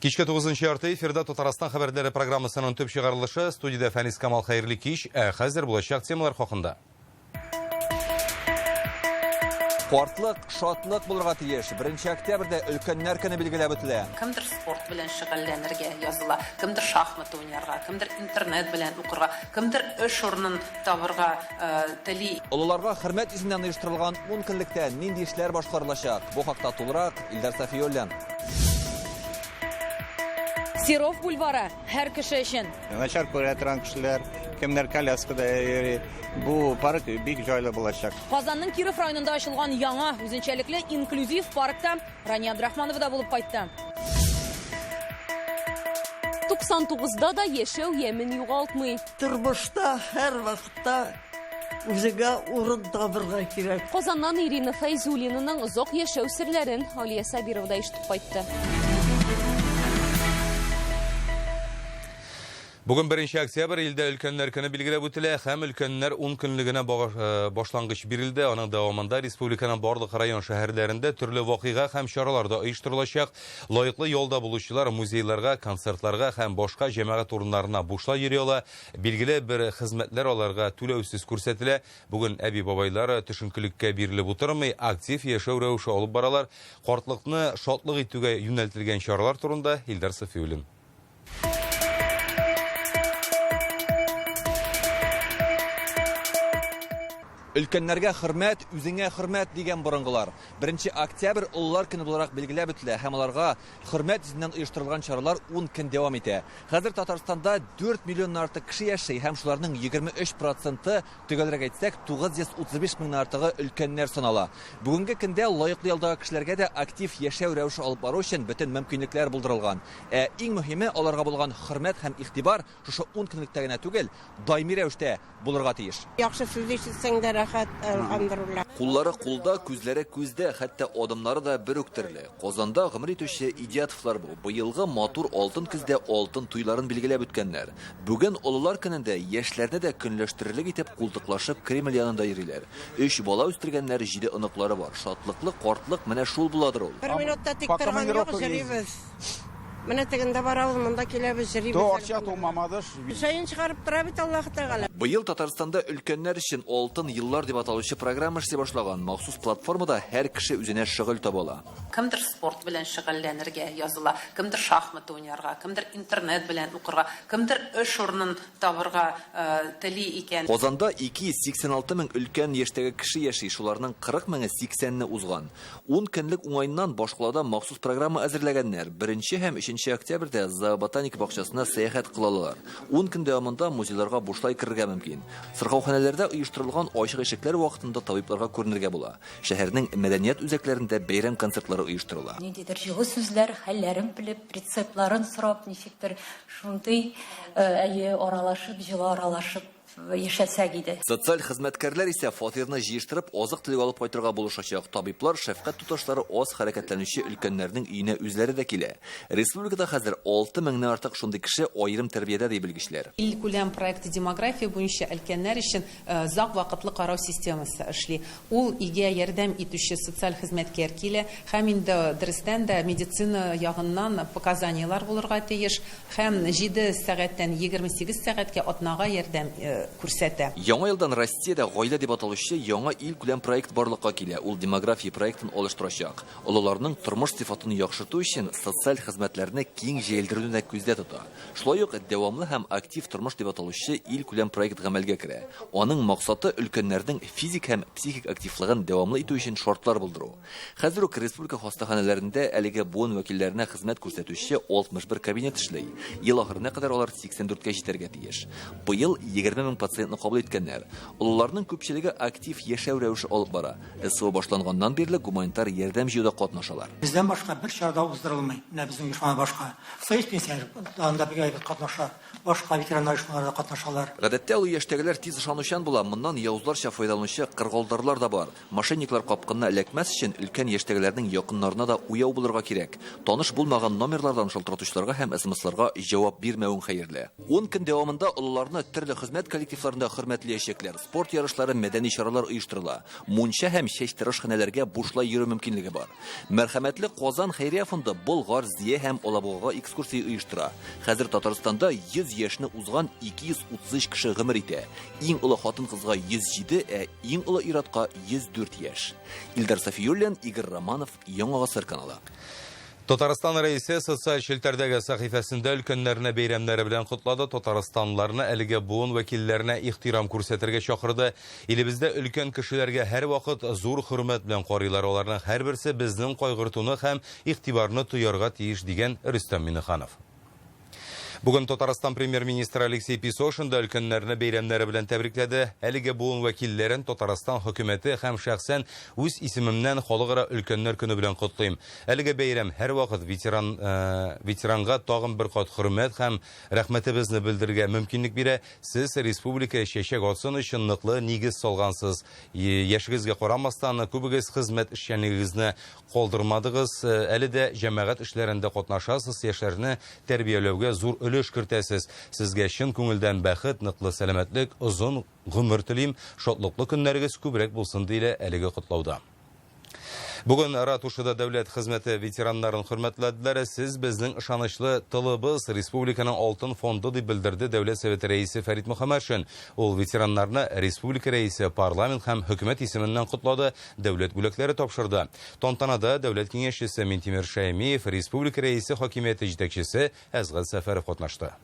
Кичке 9 ярты эфирда Татарстан хәбәрләре программасының төп чыгарылышы. Студиядә Фәнис Камал, хәерле кич. Ә хәзер булачак темалар хакында. Картлык шатлык булырга тиеш. 1 октябрьдә өлкәннәр көне билгеләп үтелә. Кемдер спорт белән шөгыльләнергә языла, кемдер шахмат уйнарга, кемдер интернет белән укырга, кемдер эш урынын табырга тели. Олыларга хөрмәт йөзеннән оештырылган 10 көнлектә нинди эшләр башкарылачак? Бу хакта тулырак Илдар Сафиуллин. Серов бульвары һәр кеше өчен. Начар күрә торган кешеләр, кемнәр коляскада йөри, бу парк бик җайлы булачак. Казанның Киров районында ачылган яңа үзенчәлекле инклюзив паркта Рания Абдрахманова да булып кайтты. 99-да да яшәү ямен югалтмый. Тормышта һәрвакытта үзеңә урын табырга кирәк. Казаннан Ирина Фәйзуллинаның озак яшәү серләрен Алия Сабирова да ишетеп кайтты. Бүген 1 октябрь илдә өлкәннәр көне билгеләп үтелә һәм өлкәннәр 10 көнлегенә башлангыч бирелде. Аның дәвамында республиканың барлык район шәһәрләрендә төрле вакыйга һәм чаралар да оештырылачак. Лаеклы ялда булучылар музейларга, концертларга һәм башка җәмәгать урыннарына бушлай йөри ала. Билгеле бер хезмәтләр аларга түләүсез күрсәтелә. Бүген әби-бабайлар төшенкелеккә бирелеп утырмый, актив яшәү рәвеше алып баралар. Картлыкны шатлык итүгә юнәлтелгән чаралар турында Илдар Сафиуллин. Өлкәннәргә хөрмәт, үзеңә хөрмәт, дигән борынгылар. 1 октябрь олылар көне буларак билгеләп үтелә һәм аларга хөрмәт йөзеннән оештырылган чаралар 10 көн дәвам итә. Хәзер Татарстанда 4 миллионнан артык кеше яши һәм шуларның 23 проценты, төгәлрәк әйтсәк, 935 меңнән артыгы өлкәннәр санала. Бүгенге көндә лаеклы ялдагы кешеләргә дә актив яшәү рәвеше алып бару өчен бөтен мөмкинлекләр булдырылган. Ә иң мөһиме, аларга булган хөрмәт һәм игътибар шушы 10 көнлектә генә түгел, даими рәвештә булырга тиеш. Яхшы сүз ишетсәң дә рәхәт, әлхәмдүлилләһ. Куллары кулда, күзләре күздә, хәтта адымнары да бер үк төрле. Казанда гомер итүче Идиятовлар бу. Быелгы матур алтын көздә алтын туйларын билгеләп үткәннәр. Бүген олылар көнендә яшьләрне дә көнләштерерлек итеп култыклашып Кремль янында йөриләр. Өч бала үстергәннәр, җиде оныклары бар. Шатлыклы картлык менә шул буладыр ул. Бер минут та тик торган юк, йөрибез. Менә тегендә барабыз, монда киләбез, йөрибез. То Арча, то Мамадыш. Җаен чыгарып тора бит Аллаһы Тәгалә. Быел Татарстанда өлкәннәр өчен Алтын еллар дип аталучы программа эшли башлаган. Махсус платформада һәр кеше үзенә шөгыль таба ала. Кемдер спорт белән шөгыльләнергә языла, кемдер шахмат уйнарга, кемдер интернет белән укырга, кемдер эш урынын табырга тели икән. Казанда 286 мең өлкән яшьтәге кеше яши, шуларның 40 меңе 80-не узган. Ун көнлек уңаеннан башкалада махсус программа әзерләгәннәр. 1 һәм 3 октябрьдә зооботаника бакчасына сәяхәт кылалар. 10 көн дәвамында музейларга бушлай керергә мөмкин. Сырхауханәләрдә оештырылган ачык ишекләр вакытында табибларга күренергә була. Шәһәрнең мәдәният үзәкләрендә бәйрәм концертлары оештырыла. Ниндидер җылы сүзләр, хәлләрен белеп, рецептларын сорап, ничектер шундый, әйе, аралашып, җылы аралашып яшәсәк иде. Социаль хезмәткәрләр исә фатирны җыештырып, азык-төлек алып кайтырга булышачак. Табиблар, шәфкать туташлары аз хәрәкәтләнүче өлкәннәрнең өенә үзләре дә килә. Республикада хәзер 6 меңнән артык шундый кеше аерым тәрбиядә, ди белгечләр. Илкүләм проекты демография буенча өлкәннәр өчен озак вакытлы карау системасы эшли. Ул өйгә ярдәм итүче социаль хезмәткәр килә һәм инде дөрестән дә медицина ягыннан показаниеләр булырга тиеш. Һәм 7 сәгатьтән 28 сәгатькә атнага ярдәм күрсәтә. Яңа елдан Россиядә Гаилә дип аталучы яңа илкүләм проект барлыкка килә. Ул демография проектын алыштырачак. Олыларның тормыш сыйфатын яхшырту өчен социаль хезмәтләрне киң җәелдерүне дә күздә тота. Шулай ук дәвамлы һәм актив тормыш дип аталучы илкүләм проект гамәлгә керә. Аның максаты өлкәннәрнең физик һәм психик активлыгын дәвамлы итү өчен шартлар булдыру. Хәзер үк республика хастаханәләрендә әлеге буын вәкилләренә хезмәт күрсәтүче 61 кабинет эшли. Ел ахырына кадәр алар 84-кә җитәргә тиеш. Быел 20 мең пациентны кабул иткәннәр. Олыларның күпчелеге актив яшәү рәвеше алып бара. СВО башланганнан бирле гуманитар ярдәм җыюда катнашалар. Бездән башка бер чара да уздырылмый. Менә безнең оешмадан башка. Союз пенсионер анда бик әйбәт катнаша. Башка ветераннар оешмалары да катнашалар. Гадәттә олы яшьтәгеләр тиз ышанучан була. Моннан явызларча файдаланучы кыргалдарлар да бар. Мошенниклар капкынына эләкмәс өчен өлкән яшьтәгеләрнең якыннарына да уяу булырга кирәк. Таныш булмаган номерлардан шалтыратучыларга һәм СМСларга җавап бирмәвең хәерле. Ун көн дәвамында олыларны төрле хезмәт коллективларында хөрмәтлиячәкләр. Спорт ярышлары, мәдәни чаралар оештырыла. Мунча һәм чәчтарашханәләргә бушлай йөрү мөмкинлеге бар. Мәрхәмәтле Казан хәйрия фонды Болгар, Зөя һәм Алабугага экскурсия оештыра. Хәзер Татарстанда 100 яшьне узган 233 кеше гомер итә. Иң олы хатын-кызга 107, ә иң олы ир-атка 104 яшь. Илдар Сафиуллин, Игорь Романов, Яңа гасыр каналы. Татарстан Рәисе социаль челтәрдәге сәхифәсендә өлкәннәрне бәйрәмнәре белән котлады, татарстанлыларны әлеге буын вәкилләренә ихтирам күрсәтергә чакырды. Илебездә өлкән кешеләргә һәрвакыт зур хөрмәт белән карыйлар, аларның һәрберсе безнең кайгыртуны һәм игътибарны тоярга тиеш, дигән Рөстәм Миңнеханов. Бүген Татарстан премьер-министры Алексей Песошин да өлкәннәрне бәйрәмнәре белән тәбрикләде. Әлеге буын вәкилләрен Татарстан хөкүмәте һәм шәхсән үз исемемнән Халыкара өлкәннәр көне белән котлыйм. Әлеге бәйрәм һәрвакыт ветеран, э, ветеранга тагын бер кат хөрмәт һәм рәхмәтебезне белдерергә мөмкинлек бирә. Сез республика чәчәк атсын өчен ныклы нигез салгансыз. Яшегезгә карамастан, күбегез хезмәт эшчәнлегегезне калдырмадыгыз, әле дә җәмәгать эшләрендә катнашасыз, яшьләрне тәрбияләүгә зур өлеш кертәсез. Сезгә чын күңелдән бәхет, ныклы сәламәтлек, озын гомер телим, шатлыклы көннәрегез күбрәк булсын, диелә әлеге котлауда. Бүген ратушада дәүләт хезмәте ветераннарын хөрмәтләделәр. Сез безнең ышанычлы тылыбыз, республиканың алтын фонды, дип белдерде Дәүләт Советы рәисе Фәрит Мөхәммәтшин. Ул ветераннарны республика рәисе, парламент һәм хөкүмәт исеменнән котлады, дәүләт бүләкләре тапшырды. Тантанада Дәүләт Киңәшчесе Минтимер Шәймиев, республика Рәисе хакимияте җитәкчесе Әсгать Сәфәров катнашты.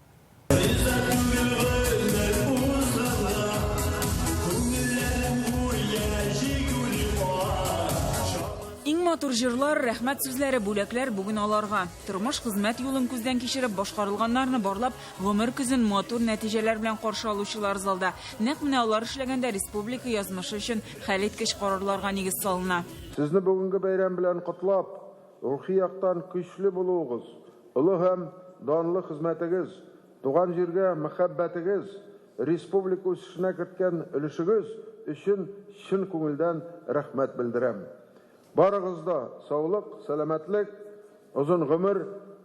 Иң матур җырлар, рәхмәт сүзләре, бүләкләр бүген аларга. Тормыш, хезмәт юлын күздән кичереп, башкарылганнарны барлап, гомер көзен матур нәтиҗәләр белән каршы алучылар залда. Нәкъ менә алар эшләгәндә республика язмышы өчен хәлиткеч карарларга нигез салына. Сезне бүгенге бәйрәм белән котлап, рухи яктан көчле булуыгыз, олы һәм данлы хезмәтегез, туган җиргә мәхәббәтегез, республика үсешенә керткән өлешегез өчен чын күңелдән рәхмәт белдерәм. Барыгыз да саулык, сәламәтлек, озын гомер,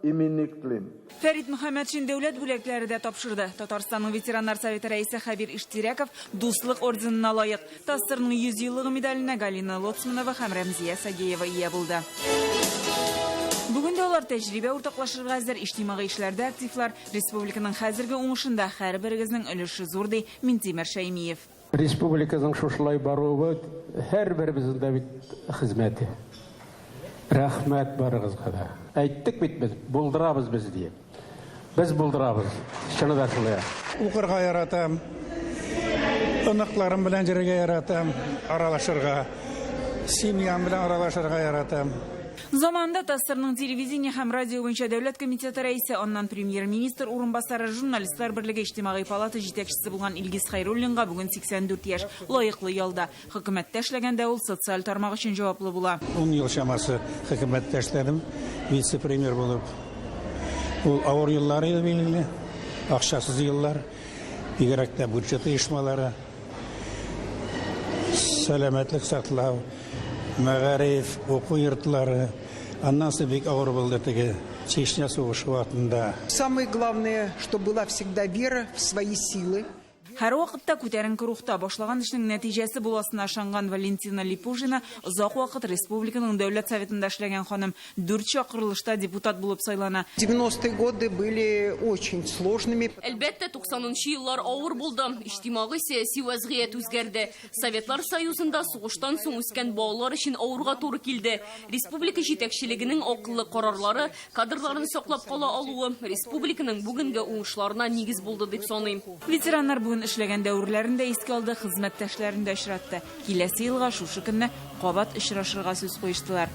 иминлек телим. Фәрит Мөхәммәтшин дәүләт бүләкләре дә тапшырды. Татарстанның ветераннар советы рәисе Хәбир Иштирәков Дуслык орденына лаек. ТАССРның 100 еллыгы медаленә Галина Лоцманова һәм Рәмзия Сагеева ия булды. Бүген дә алар тәҗрибә уртаклашырга әзер, иҗтимагый эшләрдә активлар. Республиканың хәзерге уңышында һәрберегезнең өлеше зур, ди Минтимер Шәймиев. Республиканың шушылай баруы һәрберебезнең дә бит хезмәте. Рәхмәт барыгызга да. Әйттек бит без, булдырабыз без диеп. Без булдырабыз. Чыны да шулай. Укырга яратам. Оныкларым белән йөрергә яратам, аралашырга. Семьям белән аралашырга яратам. Заманында ТАССРның телевидение һәм радио буенча дәүләт комитеты рәисе, аннан премьер-министр урынбасары, журналистлар берлеге иҗтимагый палата җитәкчесе булган Илгиз Хәйруллинга бүген 84 яшь, лаеклы ялда. Хөкүмәттә эшләгәндә ул социаль тармак өчен җаваплы була. Ун ел чамасы хөкүмәттә эшләдем, вице-премьер булып. Ул авыр еллар иде, билгеле, акчасыз еллар, бигрәк тә бюджет оешмалары. Сәламәтлек саклау, мәгариф, уку йортлары. Аннан соң бик авыр булды теге Чечня сугышы вакытында. Самое главное, что была всегда вера в свои силы. Һәрвакытта күтәренке рухта, башлаган эшнең нәтиҗәсе буласына ышанган Валентина Липужина озак вакыт республиканың Дәүләт Советында эшләгән ханым. Дүрт чакырылышта депутат булып сайлана. 90-е годы были очень сложными. Әлбәттә, туксанынчы еллар авыр булды. Иҗтимагый-сәяси вәзгыять үзгәрде. Советлар Союзында сугыштан соң үскән балалар өчен авырга туры килде. Республика җитәкчелегенең акыллы карарлары, кадрларны саклап кала алуы республиканың бүгенге уңышларына нигез булды дип саныйм. Ветераннар бүген эшләгән дәверләрен дә искә алды, хезмәттәшләрен дә очратты. Киләсе елга шушы көнне кабат очрашырга сүз куештылар.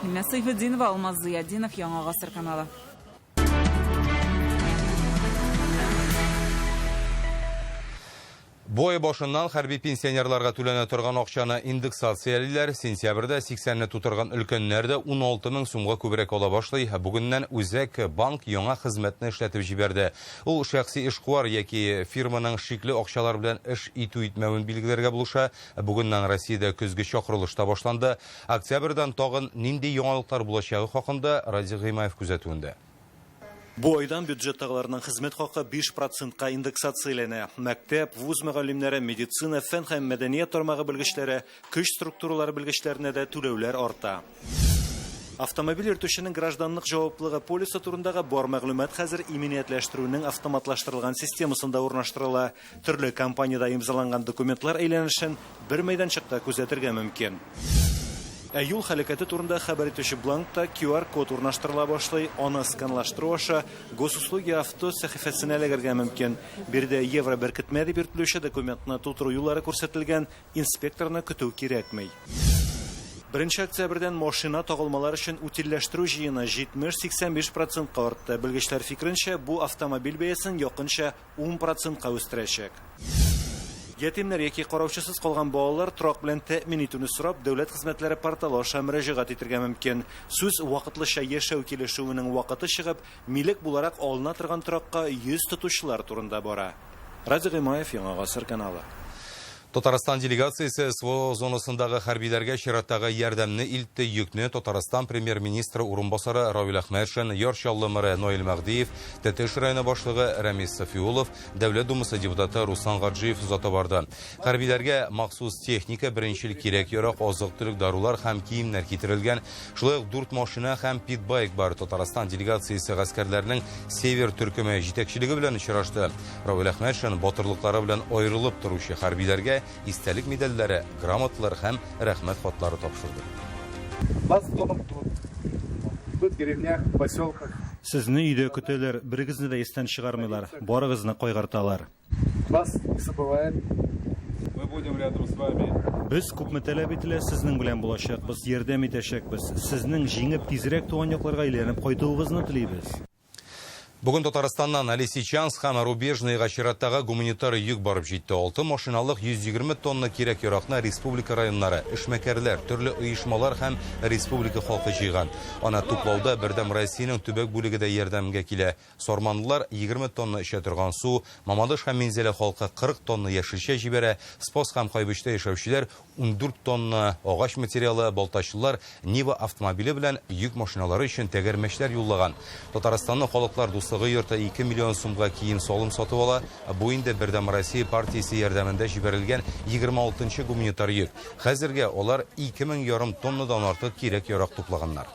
Гөлназ Сәйфетдинова, Алмаз Зыятдинов, Яңа Гасыр каналы. Бу ай башыннан хәрби пенсионерларга түләнә торган акчаны индексациялиләр. Сентябрьдә 80-не тутырган өлкәннәр дә 16 мең сумга күбрәк ала башлый. Бүгеннән Үзәк банк яңа хезмәтне эшләтеп җибәрде. Ул шәхси эшкуар яки фирманың шикле акчалар белән эш итү-итмәвен билгеләргә булыша. Бүгеннән Россиядә көзге чакырылыш та башланды. Октябрьдән тагын нинди яңалыклар булачагы хакында Радик Гыймаев күзәтүендә. Бу айдан бюджеттагыларның хезмәт хакы 5 процентка индексацияләнә. Мәктәп, вуз мөгаллимнәре, медицина, фән һәм мәдәният тармагы белгечләре, көч структуралары белгечләренә дә түләүләр арта. Автомобиль йөртүченең гражданлык җаваплылыгы полисы турындагы бар мәгълүмат хәзер иминиятләштерүнең автоматлаштырылган системасында урнаштырыла. Төрле компаниядә имзаланган документлар әйләнешен бер мәйданчыкта күзәтергә мөмкин. Ә юл һәлакәте турында хәбәр итүче бланкта QR-код урнаштырыла башлый, аны сканлаштыру аша Госуслуги Авто сәхифәсенә эләгергә мөмкин. Биредә евроберкетмә дип йөртелүче документны тутыру юллары күрсәтелгән, инспекторны көтү кирәкми. Беренче октябрьдән машина тагылмалар өчен утильләштерү җыены 70-85 процентка артты. Белгечләр фикеренчә, бу автомобиль бәясен якынча 10 процентка үстерәчәк. Ятимнәр яки караучысыз калган балалар торак белән тәэмин итүне сорап, дәүләт хезмәтләре порталы аша мөрәҗәгать итергә мөмкин. Сүз вакытлыча яшәү килешүенең вакыты чыгып, милек буларак алына торган торакка йөз тотучылар турында бара. Радик Гыймаев, Яңа Гасыр каналы. Татарстан делегациясе СВО зонасындагы хәрбиләргә чираттагы ярдәмне илтте. Йөкне Татарстан премьер-министры урынбасары Равил Әхмәтшин, Яр Чаллы мэры Наил Мәһдиев, Тәтеш районы башлыгы Рәмис Сафиуллов, Дәүләт Думасы депутаты Руслан Гаджиев озата барды. Хәрбиләргә махсус техника, беренчел кирәк-ярак, азык-төлек, дарулар һәм киемнәр китерелгән. Шулай ук дүрт машина һәм питбайк бар. Татарстан делегациясе гаскәрләрнең Север төркеме җитәкчелеге белән очрашты. Равил Әхмәтшин батырлыклары белән аерылып торучы хәрбиләргә истәлек медальләре, грамоталар һәм рәхмәт хатлары тапшырды. Вас дома ждут. Ждут в деревнях, в поселках. Сезне өйдә көтәләр, берегезне дә истән чыгармыйлар, барыгызны кайгырталар. Вас не забывают. Мы будем рядом с вами. Без, күпме таләп ителә, сезнең белән булачакбыз, ярдәм итәчәкбез. Сезнең җиңеп, тизрәк туган якларга әйләнеп кайтуыгызны телибез. Бүген Татарстаннан Лисичанск һәм Рубежныйга чираттагы гуманитар йөк барып җитте. Алты машиналык 120 тонна кирәк-яракны республика районнары, эшмәкәрләр, төрле оешмалар һәм республика халкы җыйган. Аны туплауда Бердәм Россиянең төбәк бүлеге дә ярдәмгә килә. Сарманлылар 20 тонна эчә торган су, Мамадыш һәм Минзәлә халкы 40 тонна яшелчә җибәрә, Спас һәм Кайбычта яшәүчеләр 14 тонна агач материалы, балтачлылар Нива автомобиле белән йөк машиналары өчен тәгәрмәчләр юллаган. Татарстанның Халыклар дуслыгы йорты 2 миллион сумга кием-салым сатып ала. Бу инде Бердәм Россия партиясе ярдәмендә җибәрелгән 26 нчы гуманитар йөк. Хәзергә алар 2 мең ярым тоннадан артык кирәк-ярак туплаганнар.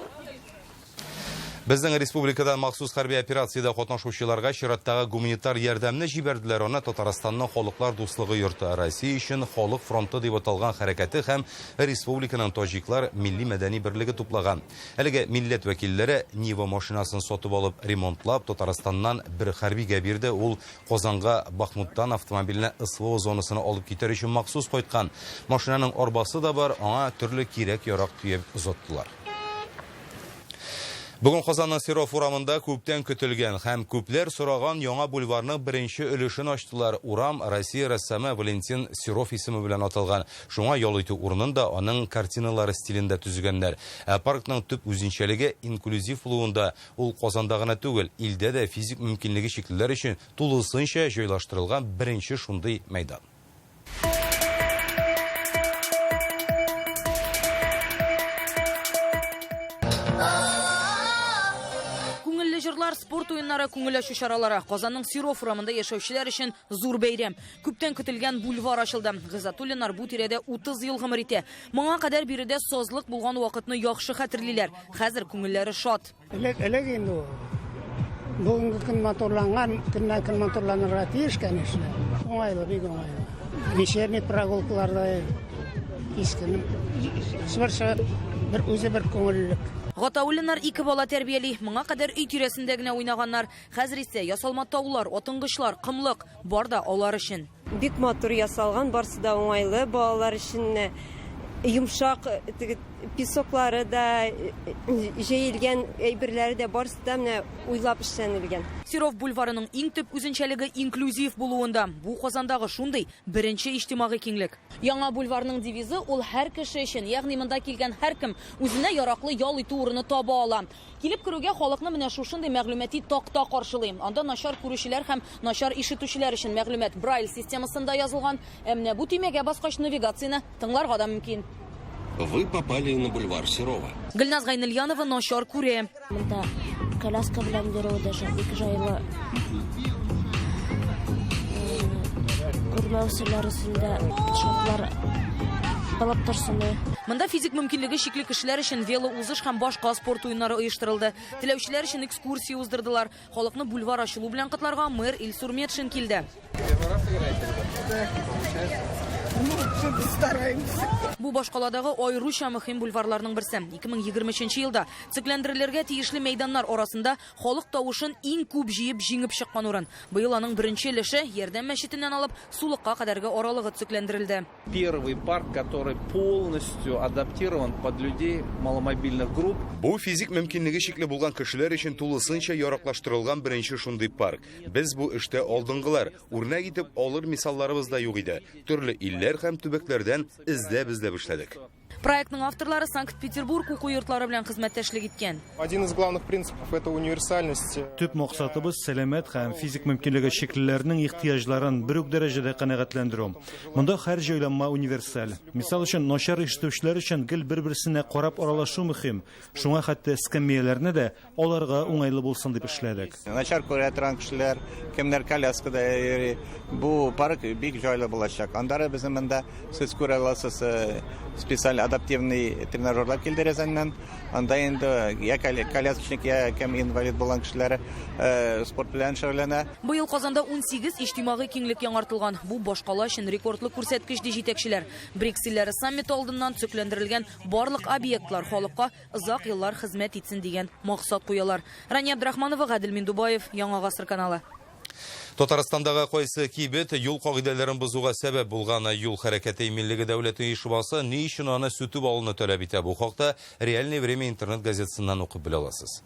Безнең республикада махсус хәрби операциядә катнашучыларга чираттагы гуманитар ярдәмне җибәрделәр. Аны Татарстанның Халыклар дуслыгы йорты, Россия өчен халык фронты дип аталган хәрәкәте һәм республиканың таҗиклар милли-мәдәни берлеге туплаган. Әлеге милләт вәкилләре Нива машинасын сатып алып, ремонтлап, Татарстаннан бер хәрбигә бирде. Ул Казанга Бахмуттан автомобильне СВО зонасына алып китәр өчен махсус кайткан. Машинаның арбасы да бар, аңа төрле кирәк-ярак төяп озаттылар. Бүген Казанның Серов урамында күптән көтелгән һәм күпләр сораган яңа бульварның беренче өлешен ачтылар. Урам Россия рәссамы Валентин Серов исеме белән аталган. Шуңа ял итү урынын да аның картиналары стилендә төзегәннәр. Ә паркның төп үзенчәлеге инклюзив булуында. Ул Казанда гына түгел, илдә дә физик мөмкинлеге чиклеләр өчен тулысынча җайлаштырылган беренче шундый мәйдан. Күңелле җырлар, спорт уеннары, күңел ачу чаралары. Казанның Серов урамында яшәүчеләр өчен зур бәйрәм. Күптән көтелгән бульвар ачылды. Гыйззәтуллиннар бу тирәдә 30 ел гомер итә. Моңа кадәр биредә сазлык булган вакытны яхшы хәтерлиләр. Хәзер күңелләре шат. Элек, элек инде ул. Бүгенге көн матурланган, көннән көн матурланырга тиеш, конечно. Уңайлы, бик уңайлы. Вечерний прогулкаларда кичкен чыбыр чыгып, бер үзе бер күңеллелек. Гатауллиннар ике бала тәрбияли. Моңа кадәр өй тирәсендә генә уйнаганнар. Хәзер исә ясалма таулар, атынгычлар, комлык, бар да алар өчен. Бик матур ясалган, барсы да уңайлы, балалар өчен йомшак, теге Песоклары да, җәелгән әйберләре дә барысы да менә уйлап эшләнелгән. Серов бульварының иң төп үзенчәлеге инклюзив булуында. Бу Казандагы шундый беренче иҗтимагый киңлек. Яңа бульварның девизы ул һәр кеше өчен, ягъни монда килгән һәркем үзенә яраклы ял итү урыны таба ала. Килеп керүгә халыкны менә шушындый мәгълүмати такта каршылый. Анда начар күрүчеләр һәм начар ишетүчеләр өчен мәгълүмат Брайль системасында язылган. Ә менә бу төймәгә баскач навигацияне тыңларга да мөмкин. Вы попали на бульвар Серова. Гөлназ Гайнельянова начар күрә. Монда коляска белән йөрү дә бик җайлы. Күрмәүчеләр өчен дә шартлар булып торсын. Монда физик мөмкинлеге чикле кешеләр өчен велоузыш һәм башка спорт уеннары оештырылды. Теләүчеләр өчен экскурсия уздырдылар. Халыкны бульвар ачылу белән котларга мэр Илсур Метшин килде. Бу башкаладагы аеруча мөһим бульварларның берсе. 2023 елда төзекләндерелергә тиешле мәйданнар арасында халык тавышын иң күп җыеп җиңеп чыккан урын. Быел аның беренче өлеше Ярдәм мәчетеннән алып Сулыкка кадәрге аралыгы төзекләндерелде. Первый парк, который полностью адаптирован под людей маломобильных групп. Бу физик мөмкинлеге чикле булган кешеләр өчен тулысынча яраклаштырылган беренче шундый парк. Без бу эштә алдынгылар. Үрнәк итеп алыр мисалларыбыз да юк иде. Төрле илләр һәм төбәкләрдән эзләп-эзләп эшләдек. Проектның авторлары Санкт-Петербург уку йортлары белән хезмәттәшлек иткән. Один из главных принципов это универсальность. Төп максатыбыз сәламәт һәм физик мөмкинлеге чиклеләрнең ихтыяҗларын бер үк дәрәҗәдә канәгатьләндерү. Монда һәр җайланма универсаль. Мисал өчен, начар ишетүчеләр өчен гел бер-берсенә карап аралашу мөһим. Шуңа хәтта эскәмияләрне дә аларга уңайлы булсын дип эшләдек. Начар күрә торган кешеләр, кемнәр коляскада йөри, бу парк бик җайлы булачак. Аннары безнең монда сез күрә аласыз, специаль адаптивный тренажерлар килде Рязаньнан. Анда инде я колясочник, я кем инвалид булган кешеләр спорт белән шөгыльләнә. Быел Казанда 18 иҗтимагый киңлек яңартылган. Бу башкала өчен рекордлы күрсәткеч, ди җитәкчеләр. БРИКС илләре саммиты алдыннан төзекләндерелгән барлык объектлар халыкка озак еллар хезмәт итсен дигән максат куялар. Рания Абдрахманова, Гадел Миндубаев, Яңа Гасыр каналы. Татарстандагы кайсы кибет юл кагыйдәләрен бозуга сәбәп булган юл хәрәкәте иминлеге дәүләт оешмасы ни өчен аны сүтеп алуны таләп итә? Бу хакта Реальное время интернет газетасыннан укып белә аласыз.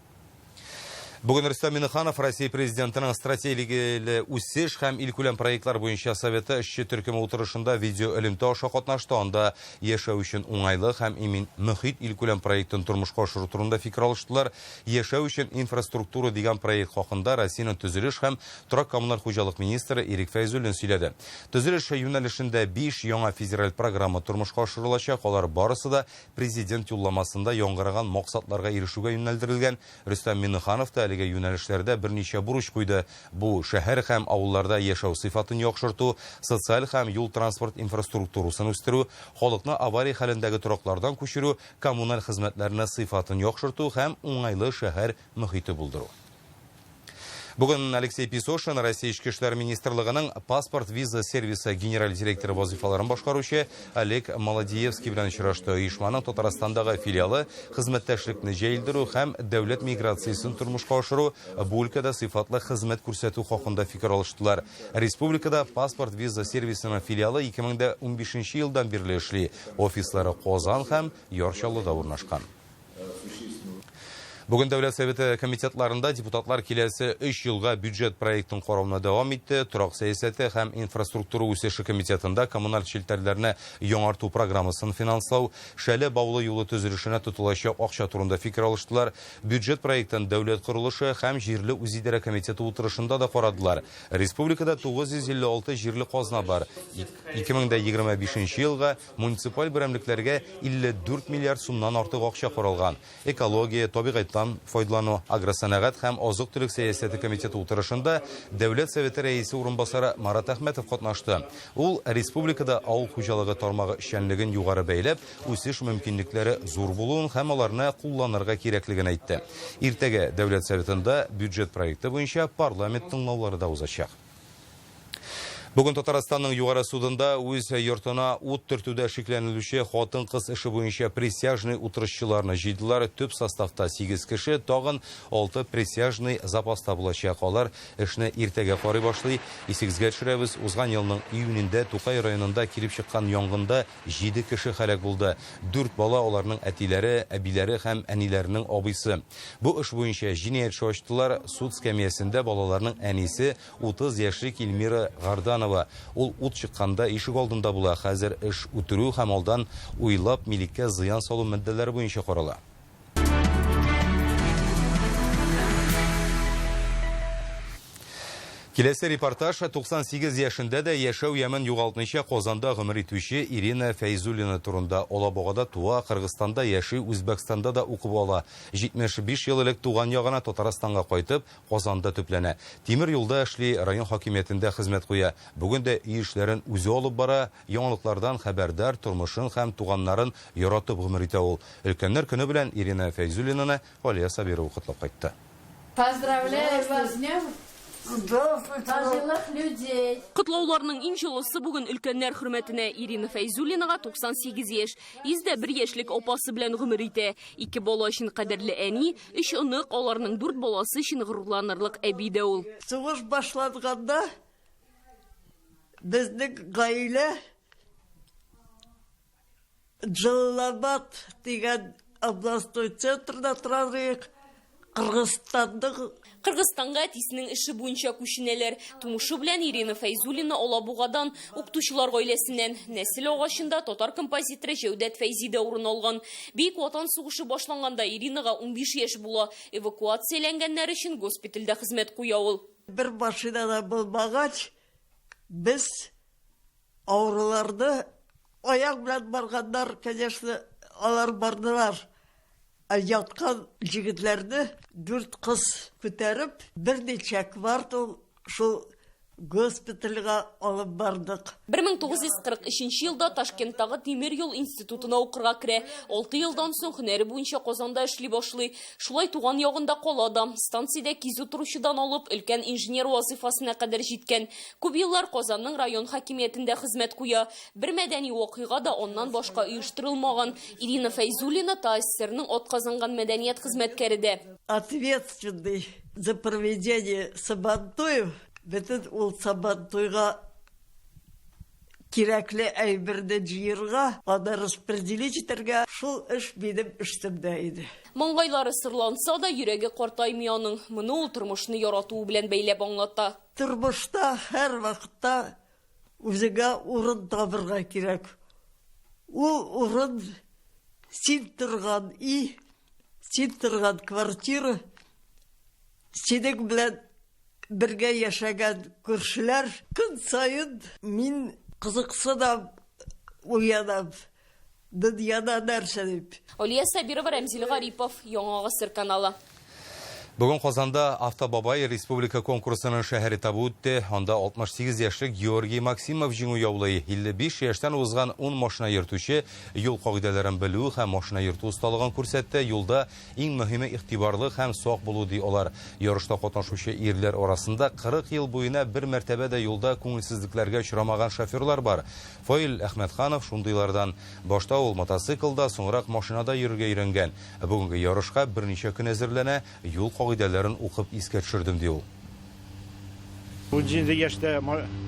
Бүген Рөстәм Миңнеханов Россия Президентының стратегияле үсеш һәм илкүләм проектлар буенча советы эшче төркеме утырышында видео элемтә аша катнашты. Анда яшәү өчен уңайлы һәм имин мөхит илкүләм проектын тормышка ашыру турында фикер алыштылар. Яшәү өчен инфраструктура дигән проект хакында Россиянең төзелеш һәм торак-коммуналь хуҗалык министры Ирек Фәйзуллин сөйләде. Төзелеш юнәлешендә 5 яңа федераль программа тормышка ашырылачак. Алар барысы да президент юлламасында яңгыраган максатларга ирешүгә юнәлдерелгән. Рөстәм Миңнеханов та әлеге юнәлешләрдә берничә бурыч куйды. Бу шәһәр һәм авылларда яшәү сыйфатын яхшырту, социаль һәм юл-транспорт инфраструктурасын үстерү, халыкны авария хәлендәге тораклардан күчерү, коммуналь хезмәтләрне сыйфатын яхшырту һәм уңайлы шәһәр мөхите булдыру. Бүген Алексей Песошин Россия Эчке эшләр министрлыгының паспорт-виза сервисы генераль директоры вазифаларын башкаручы Олег Молодиевский белән очрашты. Оешманың Татарстандагы филиалы хезмәттәшлекне җәелдерү һәм дәүләт миграциясен тормышка ашыру, бу өлкәдә сыйфатлы хезмәт күрсәтү хакында фикер алыштылар. Республикада паспорт-виза сервисының филиалы 2015 елдан бирле эшли. Офислары Казан һәм Яр Чаллыда урнашкан. Бүген Дәүләт Советы комитетларында депутатлар киләсе 3 елга бюджет проектын карауны дәвам итте. Торак сәясәте һәм инфраструктура үсеше комитетында коммуналь челтәрләрне яңарту программасын финанслау, Шәле Баулы юлы төзелешенә тотылачак акча турында фикер алыштылар. Бюджет проектын Дәүләт корылышы һәм җирле үзидарә комитеты утырышында да карадылар. Республикада 956 җирле казна бар. 2025 елга муниципаль берәмлекләргә 54 миллиард сумнан артык акча каралган. Экология, табигатьтән файдалану, агросәнәгать һәм азык-төлек сәясәте комитеты утырышында Дәүләт Советы рәисе урынбасары Марат Әхмәтов катнашты. Ул республикада авыл хуҗалыгы тармагы эшчәнлеген югары бәяләп, үсеш мөмкинлекләре зур булуын һәм аларны кулланырга кирәклеген әйтте. Иртәгә Дәүләт Советында бюджет проекты буенча парламент тыңлаулары да узачак. Бүген Татарстанның Югары судында үз йортына ут төртүдә шикләнелүче хатын-кыз эше буенча присяжный утырышчыларны җыйдылар. Төп составта 8 кеше, тагын 6 присяжный запаста булачак. Алар эшне иртәгә карый башлый. Исегезгә төшерәбез, узган елның июнендә Тукай районында килеп чыккан янгында 7 кеше һәлак булды. Дүрт бала аларның әтиләре, әбиләре һәм әниләренең абыйсы. Бу эш буенча җинаять эше ачтылар. Суд скәмиясендә балаларның әнисе 30 яшьлек Эльмира Гарданова. Ул ут чыкканда ишек алдында була. Хәзер эш үтерү һәм алдан уйлап милеккә зыян салу маддәләре буенча карала. Киләсе репортаж 98 яшендә дә яшәү ямен югалтмыйча Казанда гомер итүче Ирина Фәйзуллина турында. Алабугада туа, Кыргызстанда яши, Үзбәкстанда да укып ала. 75 ел элек туган ягына Татарстанга кайтып, Казанда төпләнә. Тимер юлда эшли, район хакимиятендә хезмәт куя. Бүген дә өй эшләрен үзе алып бара, яңалыклардан хәбәрдар, тормышын һәм туганнарын яратып гомер итә ул. Өлкәннәр көне белән Ирина Фәйзуллинаны Галия Сабирова котлап кайтты. Поздравляю вас с днем пожилых людей! Котлауларның иң җылысы бүген өлкәннәр хөрмәтенә. Ирина Фәйзуллинага 98 яшь. 101 яшьлек апасы белән гомер итә. Ике бала өчен кадерле әни, өч онык, аларның дүрт баласы өчен горурланырлык әби дә ул. Сугыш башланганда безнең гаилә Джалалабад дигән областной центрда тора идек. Кыргызстанның Кыргызстанга әтисенең эше буенча күченәләр. Тумышы белән Ирина Фәйзуллина Алабугадан, укытучылар гаиләсеннән. Нәсел агачында татар композиторы Җәүдәт Фәйзи дә урын алган. Бөек Ватан сугышы башланганда Иринага 15 яшь була. Эвакуацияләнгәннәр өчен госпитальдә хезмәт куя ул. Бер машина да булмагач, без авыруларны аяк белән барганнар, конечно, алар бардылар. Ә яткан җегетләрне дүрт кыз күтәреп, берничә квартал шул госпитальгә алып бардык. 1943 елда Ташкенттагы тимер юл институтына укырга керә. Алты елдан соң һөнәре буенча Казанда эшли башлый. Шулай туган ягында кала да. Станциядә кизү торучыдан алып, өлкән инженер вазыйфасына кадәр җиткән. Күп еллар Казанның район хакимиятендә хезмәт куя. Бер мәдәни вакыйга да аннан башка оештырылмаган. Ирина Фәйзуллина ТАССРның атказанган мәдәният хезмәткәре дә. Ответственный за проведение Сабантуев, бөтен ул Сабантуйга кирәкле әйберне җыерга, аны распределить итәргә, шул эш минем өстемдә иде. Маңгайлары сырланса да, йөрәге картаймый аның. Моны ул тормышны яратуы белән бәйләп аңлата. Тормышта һәрвакытта Үзеңә урын табырга кирәк. Ул урын син торган өй, син торган квартира, синең белән бергә яшәгән күршеләр. Көн саен мин кызыксынам, уянам. Дөньяда нәрсә дип. Алия Сабирова, Рәмзил Гарипов, Яңа Гасыр каналы. Бүген Казанда Автобабай республика конкурсының шәһәр этабы үтте. Анда 68 яшьлек Георгий Максимов җиңү яулый. 55 яшьтән узган 10 машина йөртүче юл кагыйдәләрен белү һәм машина йөртү осталыгын күрсәтте. Юлда иң мөһиме игътибарлы һәм сак булу, ди алар. Ярышта катнашучы ирләр арасында 40 ел буена бер мәртәбә дә юлда күңелсезлекләргә очрамаган шоферлар бар. Фаил Әхмәтханов шундыйлардан. Башта ул мотоциклда, соңрак машинада йөрергә өйрәнгән. Ә бүгенге ярышка берничә көн әзерләнә, юл кагыйдәләрен укып искә төшердем, ди ул. 17 яшьтә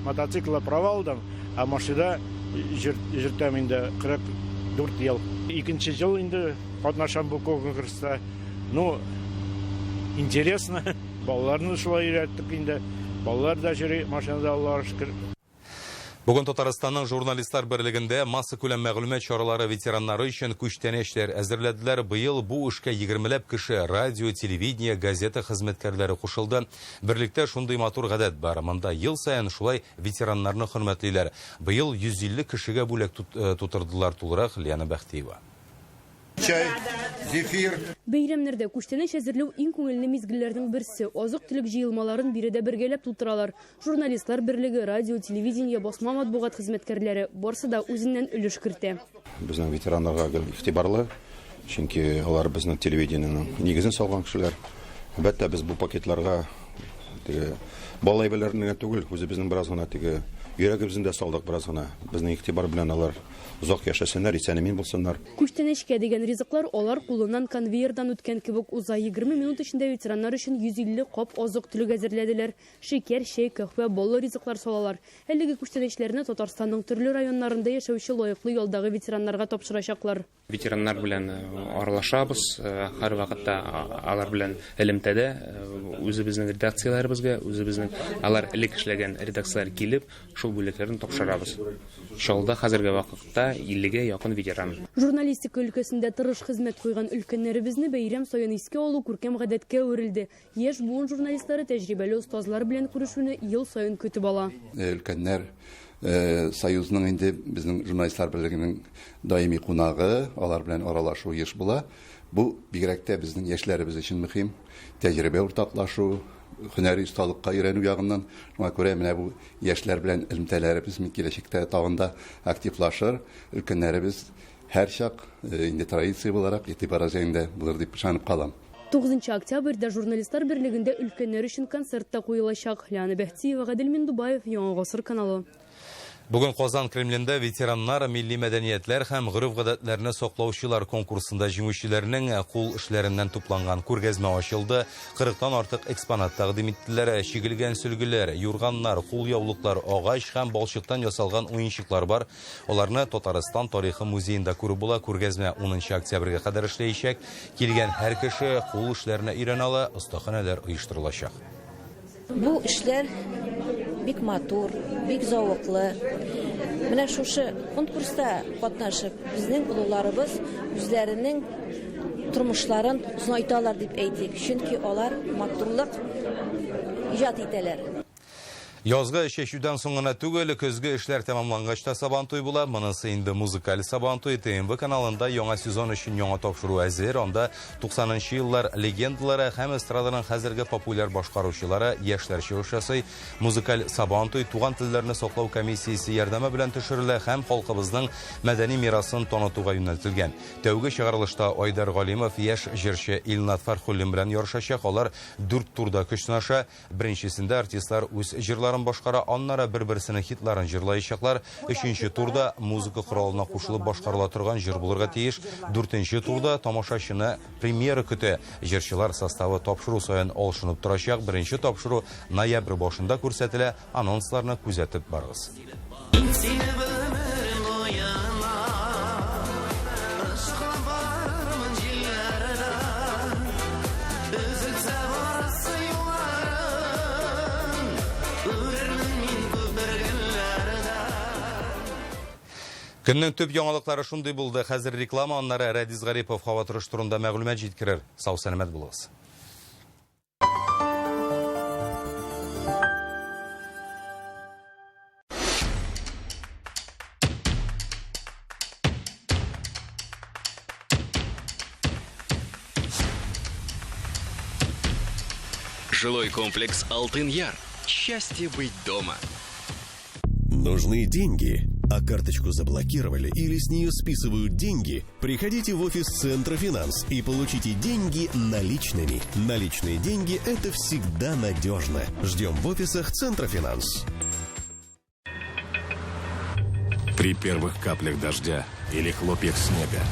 мотоциклда права алдым, ә машина йөртәм инде 44 ел. Икенче ел инде катнашам бу конкурста. Ну, интересно. Балаларны шулай өйрәттек инде. Балалар да йөри машинада, Аллага шөкер. Бүген Татарстанның журналистлар берлегендә массакүләм мәгълүмат чаралары ветераннары өчен күчтәнәчләр әзерләделәр. Быел бу эшкә егермеләп кеше, радио, телевидение, газета хезмәткәрләре кушылды. Берлектә шундый матур гадәт бар. Монда ел саен шулай ветераннарны хөрмәтлиләр. Быел 150 кешегә бүләк тутырдылар. Тулырак Лиана Бәхтиева. Чәй, зефир. Бәйрәмнәрдә күчтәнәч әзерләү иң күңелле мизгелләрнең берсе. Азык-төлек җыелмаларын биредә бергәләп тутыралар. Журналистлар берлеге, радио, телевидение, басма матбугат хезмәткәрләре, барсы да үзеннән өлеш кертә. Безнең ветераннарга гел игътибарлы, чөнки алар безнең телевидениенең нигезен салган кешеләр. Әлбәттә, без бу пакетларга теге бала әйберләрен генә түгел, үзебезнең бераз гына теге Йөрәгебезне дә салдык бераз гына. Безнең игътибар белән алар озак яшәсеннәр, исән-имин булсыннар. Күчтәнәчкә дигән ризыклар алар кулыннан конвейердан үткән кебек уза. 20 минут эчендә ветераннар өчен 150 кап азык-төлек әзерләделәр. Шикәр, чәй, каһвә, баллы ризыклар салалар. Әлеге күчтәнәчләрне Татарстанның төрле районнарында яшәүче лаеклы ялдагы ветераннарга тапшырачаклар. Ветераннар белән аралашабыз, һәрвакытта алар белән элемтәдә, үзебезнең редакцияләребезгә, үзебезнең алар элек эшләгән редакцияләр килеп, шул бүләкләрне тапшырабыз. Чаллыда хәзерге вакытта 50-гә якын ветеран. Журналистика өлкәсендә тырыш хезмәт куйган өлкәннәребезне бәйрәм саен искә алу күркәм гадәткә әверелде. Яшь буын журналистлары тәҗрибәле остазлар белән күрешүне ел саен көтеп ала. Өлкәннәр союзының инде безнең журналистлар берлегенең даими кунагы, алар белән аралашу еш була. Бу бигрәк тә безнең яшьләребез өчен мөһим. Тәҗрибә уртаклашу, һөнәри осталыкка өйрәнү ягыннан. Шуңа күрә менә бу яшьләр белән элемтәләребез киләчәктә тагын да активлашыр. Өлкәннәребез һәрчак инде традиция буларак игътибар үзәгендә булыр дип ышанып калам. 9 октябрьдә Журналистлар берлегендә өлкәннәр өчен концерт та куелачак. Лиана Бәхтиева, Гадел Миндубаев, Яңа Гасыр каналы. Бүген Казан Кремлендә ветераннар милли мәдәниятләр һәм гореф-гадәтләрне саклаучылар конкурсында җиңүчеләрнең кул эшләреннән тупланган күргәзмә ачылды. 40-тан артык экспонат тәкъдим иттеләр. Чигелгән сөлгеләр, юрганнар, кулъяулыклар, агач һәм балчыктан ясалган уенчыклар бар. Аларны Татарстан тарихы музеенда күреп була. Күргәзмә 10 октябрьгә кадәр эшләячәк. Килгән һәр кеше кул эшләренә өйрәнә ала, остаханәләр оештырылачак. Бу эшләр бик матур, бик зәвыклы. Менә шушы конкурста катнашып, безнең олыларыбыз үзләренең тормышларын озынайталар дип әйтик, чөнки алар матурлык иҗат итәләр. Язгы чәчүдән соң гына түгел, көзге эшләр тәмамлангач та Сабантуй була. Монысы инде музыкаль Сабантуй. ТНВ каналында яңа сезон өчен яңа тапшыру әзер. Анда 90 еллар легендалары һәм эстраданың хәзерге популяр башкаручылары яшьләр чыгыш ясый. Музыкаль Сабантуй туган телләрне саклау комиссиясе ярдәме белән төшерелә һәм халкыбызның мәдәни мирасын танытуга юнәлтелгән. Тәүге чыгарылышта Айдар Галимов яшь җырчы Илнат Фәрхуллин белән ярышачак. Алар 4 турда көч сынаша. Беренчесендә артистлар үз җырларын башкара, аннары бер-берсенең хитларын җырлаячаклар. Өченче турда музыка коралына кушылып башкарыла торган җыр булырга тиеш. Дүртенче турда тамашачыны премьера көтә. Җырчылар составы тапшыру саен алышынып торачак. Беренче тапшыру ноябрь башында күрсәтелә. Анонсларны күзәтеп барыгыз. Көннең төп яңалыклары шундый булды. Хәзер реклама, аннары Рәдис Гарипов һава торышы турында мәгълүмат җиткерер. Сау сәламәт булыгыз. Жилой комплекс «Алтын-Яр». Счастье быть дома. Нужны деньги, а карточку заблокировали или с нее списывают деньги? Приходите в офис Центра Финанс и получите деньги наличными. Наличные деньги – это всегда надежно. Ждем в офисах Центра Финанс. При первых каплях дождя или хлопьях снега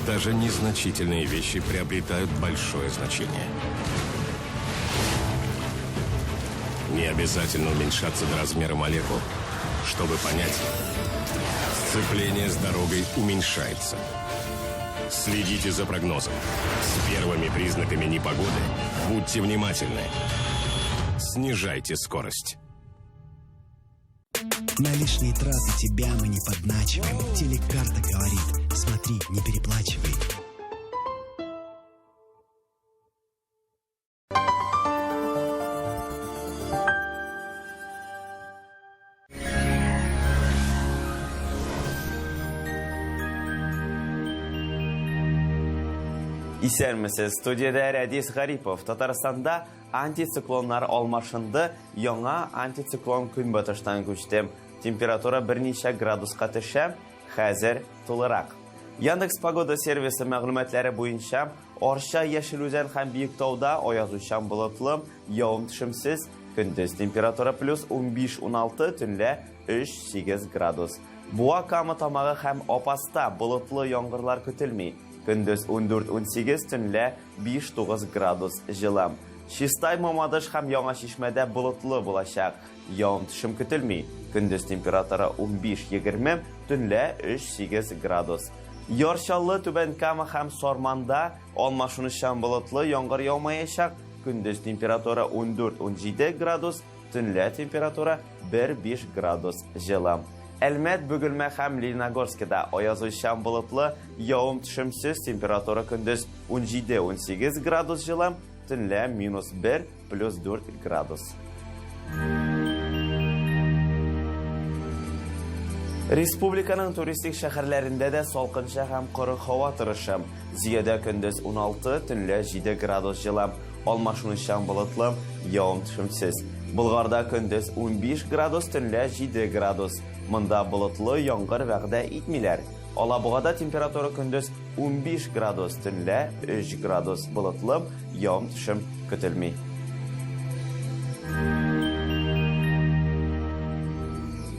даже незначительные вещи приобретают большое значение. Не обязательно уменьшаться до размера молекул, чтобы понять, сцепление с дорогой уменьшается. Следите за прогнозом. С первыми признаками непогоды будьте внимательны. Снижайте скорость. На лишние траты тебя мы не подначиваем. Телекарта говорит, смотри, не переплачивай. Исәнмесез, студиядә Рәдис Гарипов. Татарстанда антициклоннар алмашынды, яңа антициклон көнбатыштан күчте. Температура берничә градуска төшә, хәзер тулырак. Яндекс Погода сервисы мәгълүматлары буенча, Арча, Яшел Үзән һәм Биектауда аязучан болытлы, явым-төшемсез, Көндез температура плюс 15-16, төнлә 3-8 градус. Буа Кама Тамагы һәм Апаста болытлы яңгырлар көтелми. Көндез 14-18, төнлә 5-9 градус җылы. Чистай, Мамадыш һәм Яңа Чишмәдә болытлы булачак. Явым-төшем көтелми. Көндез температура 15-20, төнлә 3-8 градус. Яр Чаллы, Түбән Кама һәм Сарманда алмашынучан болытлы яңгыр яумаячак. Көндез температура 14-17 градус, төнлә температура 1-5 градус җылы. Әлмәт, Бөгелмә һәм Лениногорскида аязучан болытлы, явым-төшемсез, температура көндез 17-18 градус җылы, төнлә минус 1, плюс 4 градус. Республиканың туристик шәһәрләрендә дә салкынча һәм коры һава торышы. Зөядә көндез 16, төнлә 7 градус җылы. Алмашынучан болытлы, явым-төшемсез. Болгарда көндез 15 градус, төнлә 7 градус. Монда болытлы, яңгыр вәгъдә итмиләр. Алабугада температура көндез 15 градус, төнлә 3 градус болытлы, явым-төшем көтелми.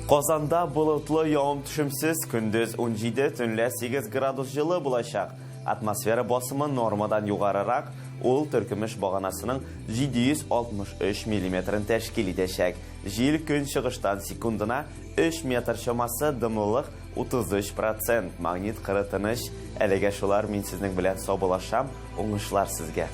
Казанда болытлы, явым-төшемсез, көндез 17, төнлә 8 градус җылы булачак. Атмосфера басымы нормадан югарырак, ул теркемеш баганасының 763 миллиметрын тәшкил итәчәк. Җил көнчыгыштан секундына 3 метр чамасы, дымлылык 33 процент. Магнит кыры тыныч. Әлегә шулар, мин сезнең белән саубуллашам. Уңышлар сезгә!